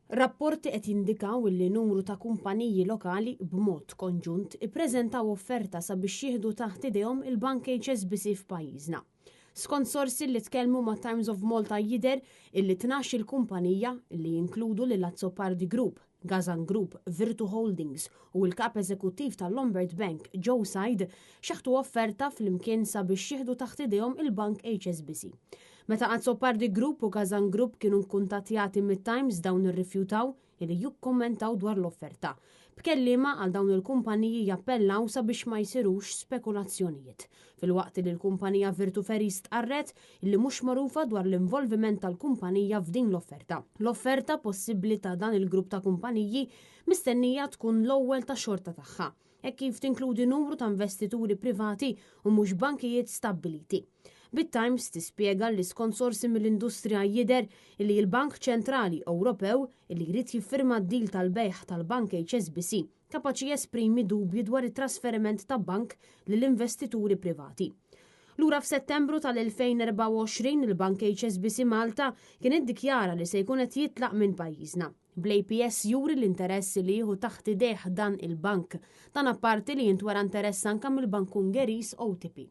Rapporti qed jindikaw illi numru ta' kumpaniji lokali b'mod konġunt ippreżentaw offerta sabiex jieħdu taħt idejhom il-Bank HSBC f'pajjiżna. Skont sorsi li tkellmu ma' Times of Malta jidher illi 12-il kumpanija li jinkludu lil Azzopardi Group, Gazan Group, Virtu Holdings u l-Kap Eżekuttiv tal-Lombard Bank Joe Said xeħtu offerta flimkien sabiex jieħdu taħt idejhom il-Bank HSBC. Meta Azzopardi Group u Gazan Group kienu kkuntattjati mit-Times dawn irrifjutaw li jukkommentaw dwar l-offerta. B'kelliema għal dawn il-kumpaniji jappellaw sabiex ma jsirux spekulazzjonijiet. Filwaqt li l-kumpanija Virtu Ferries stqarret li mhux magħrufa dwar l-involviment tal-kumpanija f'din l-offerta. L-offerta possibbli ta' dan il-grupp ta' kumpaniji mistennija tkun l-ewwel ta' xorta tagħha, hekk kif tinkludi numru ta' investituri privati u mhux bankijiet stabbiliti. Bit-Times tispjega li skont sorsi mill-industrija jidher li l-Bank Ċentrali Ewropew li jrid jiffirma d-deal tal-bejgħ tal-Bank HSBC kapaċi jesprimi dubji dwar it-trasferiment ta' bank lill-investituri privati. Lura f'Settembru tal-2024 il-Bank HSBC Malta kien iddikjara li se jkun qed jitlaq minn pajjiżna. Bl-APS juri l-interess li jieħu taħt idejh dan il-bank. Dan apparti li jintwera interess anka mill-Bank Ungeriż OTP.